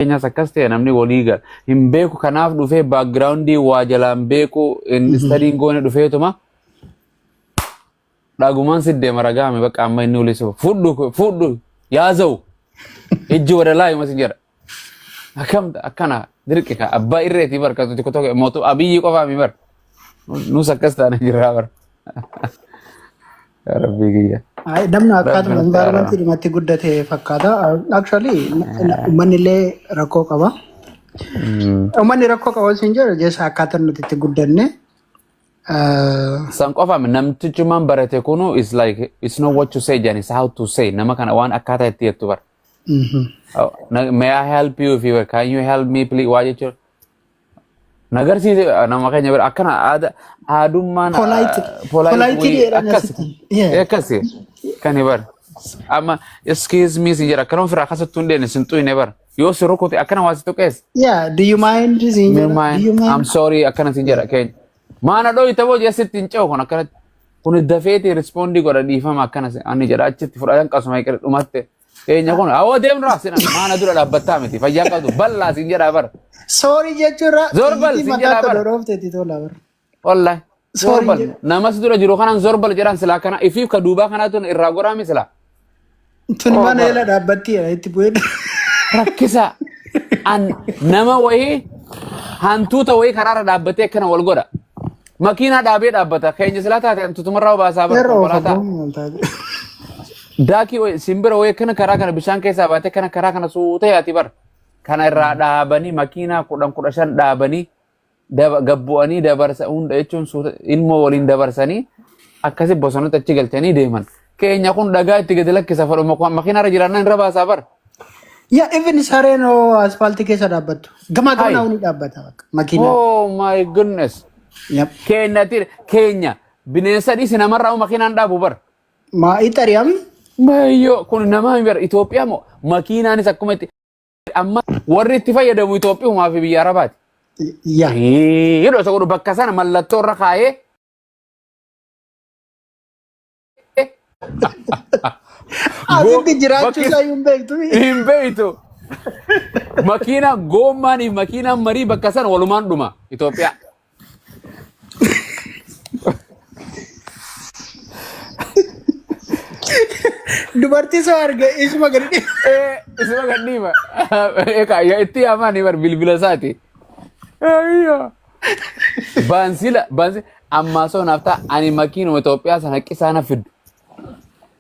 Keenyas akkas ta'e namni walii gala. Hin beeku kanaaf dhufee background waa jalaan beeku hin study goone dhufeetuma dhagumaan si deema ragaame bakka amma inni olii si fudhu fudhu yaaza'u ijji wada laa si jedha. Akkam akkana dirqi ka abbaa irreetii bar kan tokko tokko mootu abiyyi qofaa mi bar nus akkas taane jirraa bar. Yaa Rabbii kiyya. Ay, namni Rabbi akkaatuma nutti environment araarama. dhumatti guddate fakkaata. Actually, uummanni illee rakkoo qaba. Uummanni rakkoo qaba siin jedhu jecha akkaataa nuti itti guddanne. San qofa namtichumaan barate kunu is like it's not what you say Jan, it's how to say nama kana waan akkaataa itti jettu bara. Oh, may I help you if you can you help me please waa jechuudha. Nagarsiise nama keenya bira akkana aada aadummaan Polite. Polite Politely wayii jedhan akkas asitti. Yeah. akkasi kan bara. Amma excuse me si jedha akkana ofirraa akkasattuu hin deemne sin xuyne bara. Yoo si rukute akkana waa si tuqees. Yeah, do you mind siin Me jedha. Do mind you I'm mind? sorry akkana sin jedha keenya. Maana dhooyta boo jeessitti hin ce'u kun akkanatti. Kun dafeeti respondii godha dhiifama akkana ani jedha achitti fudhatan qasuma eegale dhumatte. Keenya kun awwa deemnu raasina maana dura dhaabbattaa miti fayyaa qabdu bal'aa sin jedha bara. Sorry jechuurra Zorbal xiyyitii sin jedha mataatti bara. dhodhoofte itti tola bara. Wallahi. Sorry Zorbal jedha. namas dura jiru kanan zorbal jedhan silaa kana ifiif ka duubaa kanaatu irraa goraami silaa. Tuni Oh, mana bara. jala dhaabbattii itti bu'ee. Rakkisa an nama wayii hantuuta wayii karaarra dhaabbatee akkana wal godha. Makiinaa dhaabee dhaabbata. Keenya silaa taate hantuutumarraa baasaa bara Yeroo ofa konkolaataa. boonu taate. Daakii wayii simbira wayii akkana karaa kana bishaan keessaa baatee akkana karaa kana suutee yaati bara. Kana irraa dhaabanii makiinaa 10 15 dhaabanii gabbu'anii dabarsa hunda jechuun suuta ilmoo waliin dabarsanii akkasi bosonatti achi galchanii deeman. Keenya kun dhagaa itti gadi lakkisa fadhuma makiinaa irra jiraannaan irra baasaa bara. Yaa even sareen hoo asfaaltii keessa dhaabbattu. Gamaa Hai. gamanaa ni dhaabbata bakka makiinaa. Oh my goodness. Yep. Keenya keenya bineensa dhiisi namarraa makiinaan dhaabu bara. Maa itti ari'ami? Mayyoo kun namaa hin bara Itoophiyaa moo makiinaanis akkuma itti amma warri itti fayyadamu Itoophiyumaa fi biyya Arabaati. Yaa. Yeroo isa godhu bakka sana mallattoo irra kaayee Asitti jiraachuu bakki isaa hin beektu. hin beektu. Makiinaa goommaaniif makiinaan marii bakka sana walumaan dhuma Itoophiyaa. Dubartii soo arge isuma gadi dhiiba. Isuma gad dhiiba. Egaa yaa itti yaamaa ni bar bilbila isaati. Ayyo. Baansila baansi ammaa soo naaf ta'a ani makiinuma Itoophiyaa sana qisaa na fiddu.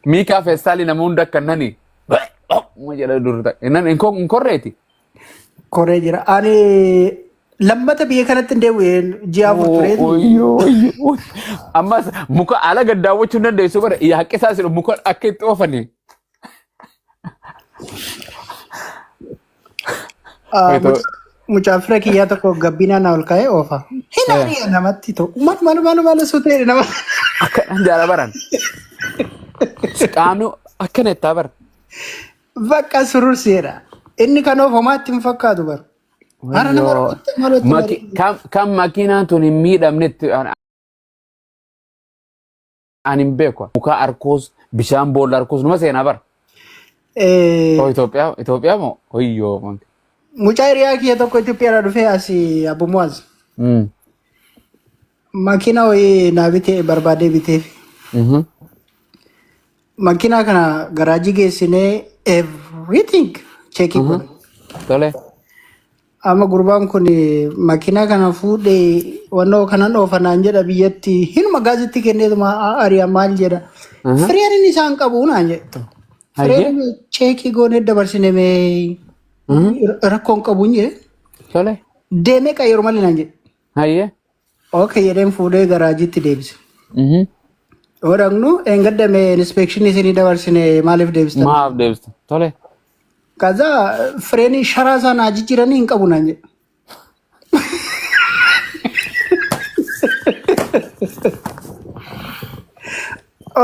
Miikaa feestaalii nama hunda akka nani. Ma jedha dur ta'a. Nan hin korreeti. Koree jira. Ani lammata biyya kanatti hin deebi'u ji'a 4 tureeti. Oyyoo oyyoo. Ammas muka ala gad daawwachuu hin dandeessu bara haqqi isaa siru muka akka itti oofani. Mucaa fira kiyyaa tokko gabbinaa na ol kaa'ee oofa. Hin ari'a namatti ta'u. Maal maal maal maal sutee nama. Akka jaala baran. Qaamni akkana ittaa bara. Bakka sururseedha. Inni kan oofu homaatti hin fakkaatu bara. Hara nama Wayyoo. rukutte malutti malee. Kan makiinaan tun hin miidhamnetti ani hin beeku. Muka arkuus bishaan boolla arkuus numa seenaa bara. Oh Itoophiyaa Itoophiyaa moo? Wayyoo. Mucaa hiriyaa kiyya tokko Itoophiyaadhaa dhufee asii Abbo Mu'aaz. Makiina wayii naa bitee barbaadee biteef. Makiinaa kana garaajii geessinee everything cheekii godhe. Tole. Amma gurbaan kun makiinaa kana fuudhee wannoo kanan oofa naan jedha biyyatti hinuma gaazitti kenneetuma ari'a maal jedha. Fireen inni isaan qabu naan jedhe. Fireen cheekii goonee dabarsine mee rakkoon qabu hin jedhe. Tole. Deemee qayyaru malee naan jedhe. Hayyee. Okay jedheen fuudhee garaajitti deebise. Yoo dhaqnu eengadda mee inspeekshinii isinii dabarsine maaliif deebistan? Maaf deebista? Tole. Kaza fireenii sharaa isaa naa jijjiiranii hin qabu naan jedhe.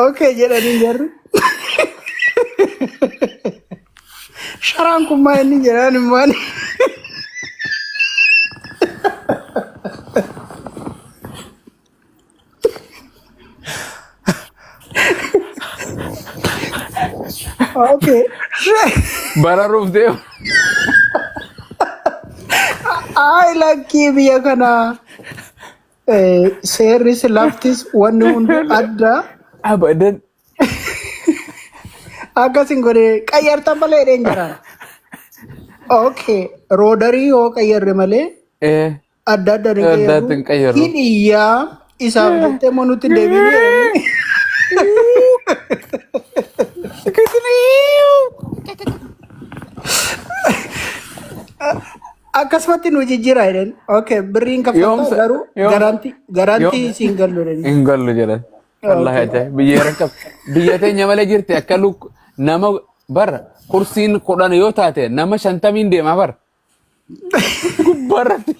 Okay jedhanii jarri. Sharaan kun maa inni jedhaan immoo ani. Okay. Bararuuf deema. Ay, lakkii biyya kana seerris laftis wanni hundi adda. Abadan. Akkasin godhe qayyartan malee jedheen jira. Okay, roodarii yoo qayyarre malee adda adda hin Adda adda hin qayyarru. qayyarru. Hin iyyaa isaaf jettee immoo nutti hin deebiin jedhanii. Akkasumatti nu jijjiiraa jedhan. Okay, birriin kaffaltaa Yoomsa garuu yoom garaantii garaantii yoom siin gallu jedhanii. hin gallu jedhan. Wallahi Okay. ajaa'ib. Biyya rakkab biyya teenya malee jirti akka luk nama bara kursiin 10 yoo taate nama 50n deemaa bara. Gubbaarratti.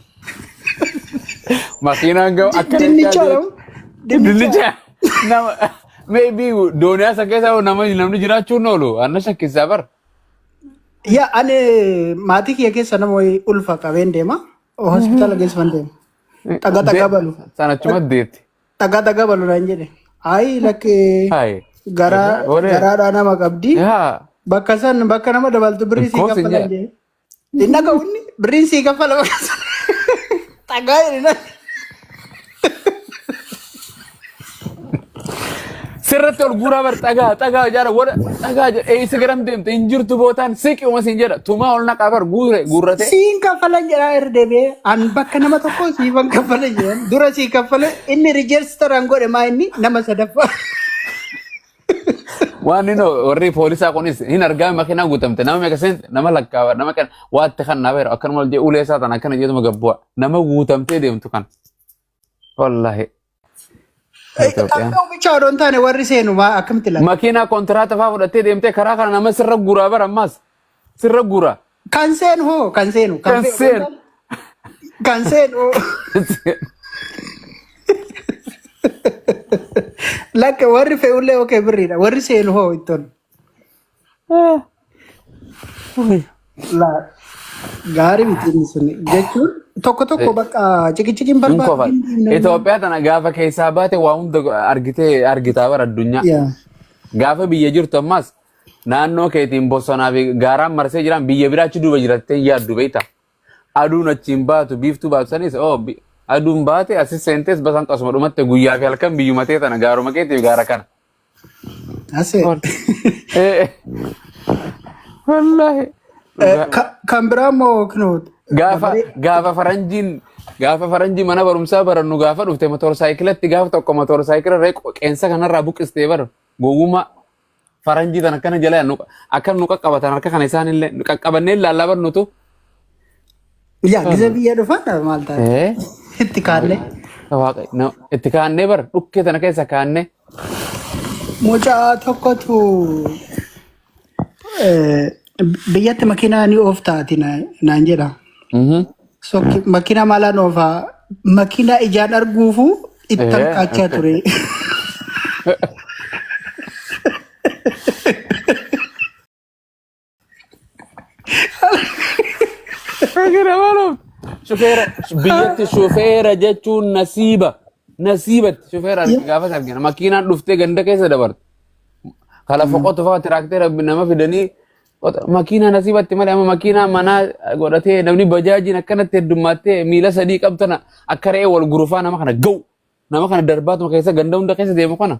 Makiinaan gahu akka Dinnicha leencaa jedhamu. Dinnicha. Dinnicha nama maybe dooniyaa san keessa nama namni jiraachuun oolu anna shakkisaa bara. Yaa, ani maatii kiyya keessa nama wayii ulfa qabeen deema. Hospitaala geessuman deema. Dhagaa dhagaa balu. Sanachuma deetti. Dhagaa dhagaa balu naan jedhe. Ayi lakkee Hayi. garaa Olee. garaadhaa nama qabdi. Yaa. Bakka san bakka nama dabaltu birrii sii Of course hin kaffalan jedha. jedhe. Hin dhaga'u inni birriin sii kaffala bakka san. Dhagaa jedhe naan. Sirratti ol guuraa bar dhagaa dhagaa jaara wara dhagaa jedha eessa garam deemte hin jirtu bootaan siqi uma siin jedha tumaa ol naqaa bar guure guurratee. Siin kaffalan jedhaa irra deebi'ee an bakka nama tokko siifan kaffala jedhan dura sii kaffale inni rijeestaraan godhe maa inni nama sadaffaa. Waan inni warri poolisaa kunis hin argaa makiinaa guutamte nama meeqa seente nama lakkaawa nama kan waatti kan naa beeru akkanuma ol jee ulee isaa tan akkana jeetuma gabbu'a nama guutamtee deemtu kan. Wallaahi. Itoophiyaan. Akka oomichaa odoo hin taane warri seenu maa akkamitti ilaala? Makiinaa kontiraata fa'aa fudhattee deemtee karaa kana nama sirra guuraa bara ammaas sirra guuraa. Kan seenu hoo kan seenu kan Kan fe'u odoo hin seenu. taane kan seenu hoo. Lakka warri fe'ullee okee birriidha warri seenu hoo ittoon. La gaarii miti inni sun jechuun tokko tokko bakka ciqiciqiin Hin barbaadu kofal. hin deemne. Itoophiyaa tana gaafa keessaa baate waa hunda argitee argitaa bara addunyaa. Yaa. Gaafa biyya jirtu ammas naannoo keetiin bosonaa fi gaaraan marsee jiran biyya biraa achi duuba jirattee hin yaaddu beekta. Aduun achiin baatu biiftuu baatu sanis oo aduun baate asis seentees basan qasuma dhumatte guyyaa fi halkan biyyuma tee tana gaaruma keetiif gaara kana. Asee. Wallaahi. Kan biraa immoo kinoo Gaafa dabaree gaafa faranjii mana barumsaa barannu gaafa dhufte motorsaayikilatti gaafa tokko motorsaayikila irra qeensa kanarraa buqqistee bara gowwummaa faranjii tan akkana jala nu akka nu qaqqabatan harka kana isaanillee nu qaqqabannee laallaa barnutu. Yaa gisa biyya dhufan maal taate itti kaanne. Waaqa itti kaannee bara dhukkee tana keessa kaannee. Mucaa tokkotu biyyatti makiinaa ni ooftaati naan jedha. So makiinaa maalaan oofaa makiinaa ijaan arguufu itti hanqaachaa ture. Makiinaa maal oofta? Shufeera biyyatti shufeera jechuun nasiiba nasiibatti shufeera gaafas argina makiinaan dhuftee ganda keessa dabarte. Kala foqotu fa'aa tiraakteera nama fidanii makiinaa nasiibatti malee amma makiinaa manaa godhatee namni bajaajiin akkanatti heddummattee miila sadii qabtana akka re'ee wal gurufaa nama kana ga'u nama kana darbaatuma keessa ganda hunda keessa deemu kana.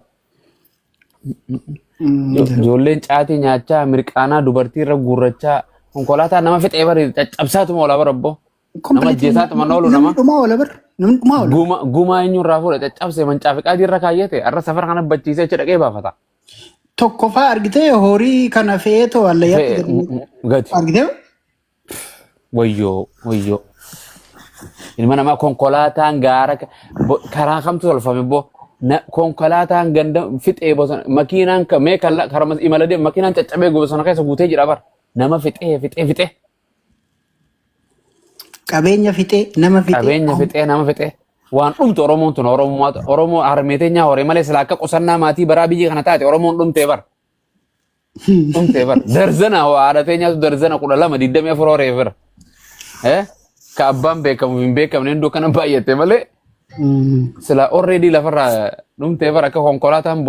Ijoolleen caatii nyaachaa mirqaanaa dubartii irra guurrachaa konkolaataa nama fixee bari caccabsaatuma oola bara obbo. Nama ajjeesaatuma oolu nama. Namni dhumaa oola bar. Namni dhumaa oola. Guma gumaa eenyu irraa fuudha caccabsee mancaa fi qaadii irra kaayyate har'a safara kana bachiisee achi dhaqee baafata. Tokko faa argitee horii kana fe'ee too hallayyaatti gadi Gadi. argitee Wayyoo wayyoo. Ilma namaa konkolaataan gaara karaa kamtu tolfame boo konkolaataan ganda fixee bosona makiinaan mee karama imala deemu makiinaan caccabee bosona keessa guutee jira bara nama fixee fixee fixee Qabeenya fixee nama fixee. Qabeenya fixee nama fixee waan dhumtu Oromoon tun Oromummaa Oromoo harmeeteenyaa horee malee silaa akka qusannaa maatii baraa biyya kana taate Oromoon dhumtee bara. Dhumtee bara. Darzana haadha teenyaatu darzana 12 24 horee bira. Ka abbaan beekamu hin beekamne hunduu kana baay'ate malee sila already lafarraa dhumtee bara akka konkolaataan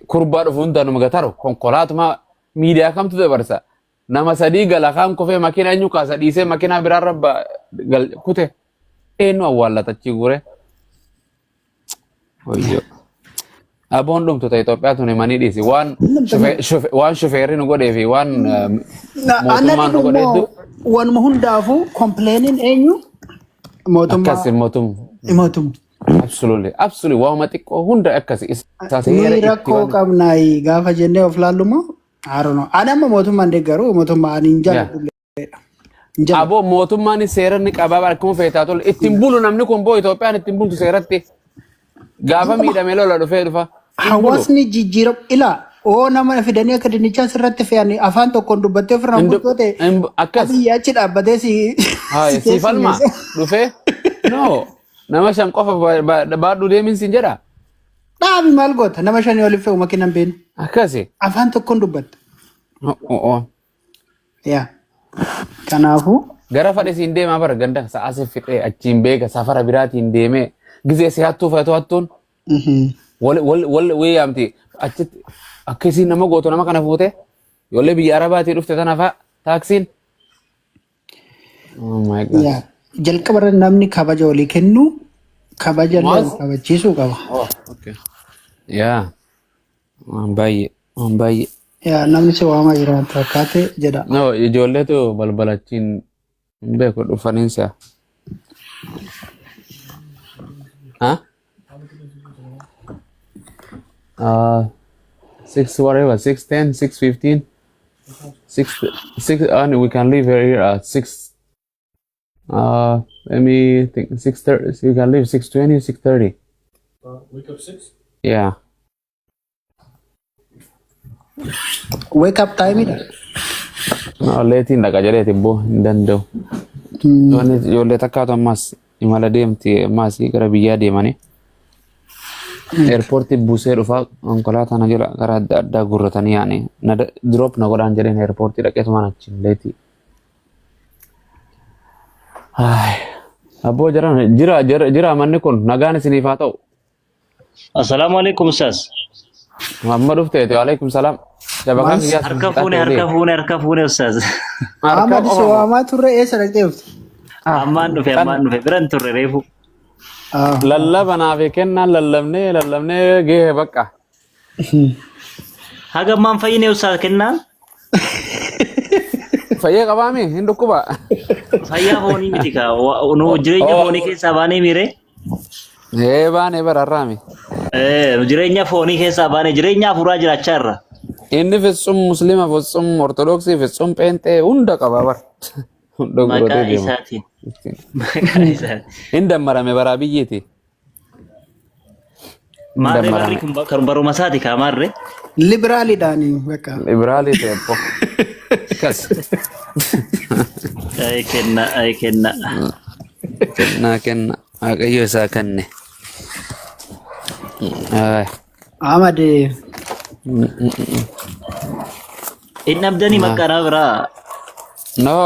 kurbaa dhufu hundaanuma gataru konkolaatuma miidiyaa kamtu dabarsa. Nama sadii gala kaan kufee makiinaa eenyu kaasa dhiisee makiinaa biraan rabba kute eenyu awwaallata achii guure. Wayyoo. Aboon dhumtu ta'e Itoophiyaa tuni manii dhiisi. Waan waan shufeerri nu godhee fi waan mootummaan nu godhe hedduu. Wanuma hundaafuu complainiin eenyu mootummaa. Akkasi mootummaa. Mootummaa. Absolutely. Absolutely. Waanuma xiqqoo hunda akkasi. Isa seera Nuyi itti rakkoo waan. qabnaayi gaafa jennee of laallu immoo I don't know. Ani amma mootummaan deeggaru mootummaa ani hin jaalladhu. Hin jaalladhu. Aboo mootummaan seera ni qabaa akkuma feetaa tolu. Ittiin bulu namni kun boo Itoophiyaan ittiin bultu seeratti. Gaafa miidhame lola dhufee dhufa. Hin bulu. Hawaasni jijjiiramu ilaa oo nama fidanii akka dinnichaa sirratti fe'anii afaan tokkoon dubbattee ofirraa bultoo ta'e Akkas. biyya achi dhaabbatee si Haaya si si falma keessummeessa. dhufee. No. Nama shan qofa baadhu deemin siin jedha. Dhaabi maal goota nama shanii oliif fe'u makiina hin beeknu. Akkasi. Afaan tokkoon dubbatta. Oh, oh. Yaa. Kanaafuu Gara fadhe siin deemaa bara ganda sa'a si fixee achiin beeka safara biraatiin deemee gizee si hattuu feetu hattuun wal wal wal wayyaamti achitti akka isiin nama gootu nama kana fuute ijoollee biyya arabaatii dhufte tana fa'a taaksiin. Oh my God. Yaa jalqaba irra namni kabaja walii kennu kabaja illee wal kabachiisuu qaba. Oh, okay. Yaa waan baay'ee waan baay'ee. Yaa namni si waamaa jira waan fakkaate jedha. No, ijoolleetu balbalachiin hin beeku dhufaniinsa. Ha? 6 whatever, 6:10, 6:15, 6 6, and we can leave here at 6. Let me think. 6:30. We can leave 6:20, 6:30. Wake up 6? Yeah. Wake up time dha. No, leetiin dhaqa jedheeti boo hin danda'u. Ijoollee takkaatu ammas imala deemti ammas gara biyyaa deemanii. Airportii buusee dhufaa konkolaataa na jala karaa adda addaa gurratanii yaa'anii na drop na godhaan jedheen airportii dhaqeetumaan achiin leetii. Ay, abboo jiran jira jira jira manni kun nagaan isiniif haa ta'u. Assalaamu alaikum ustaz. Amma dhufteeti waalaikum salaam. Shabakaan Maal? kiyyaas Harka fuune, harka fuune, harka fuune ustaz. Harka Ahmad si qofa. waamaa turre eessa dhaqxee dhufte? Ammaan dhufe, ammaan dhufe, biran turre reefu. Lallaba naaf kennaan lallabnee lallabnee gahee bakka. Haga ammaan fayyine ustaz kennaan. Fayyee qabaami hin dhukkuba. Fayyaa foonii miti kaa. Nu jireenya foonii keessaa baanee miire. Ee baanee bararraami. Nu jireenya foonii keessaa baanee jireenya hafuuraa jiraachaa irra. Inni fitsum muslima fitsum ortodoksii fitsum pheenxee hunda qaba bar. Hunda Maqaa guuratee deema. isaatiin. Maqaa isaatiin. Hin dammarame baraa biyyiiti. Hin Maarree barri dammarame. kun kan baruma isaati kaa maarree. Liberaaliidhaani bakka. Liberaalii ta'e po. Kas. Ay kenna, ay kenna. Kennaa kenna. Waaqayyo isaa kenne. Ay. Ahmad Hin dhabdanii maqaa biraa. No.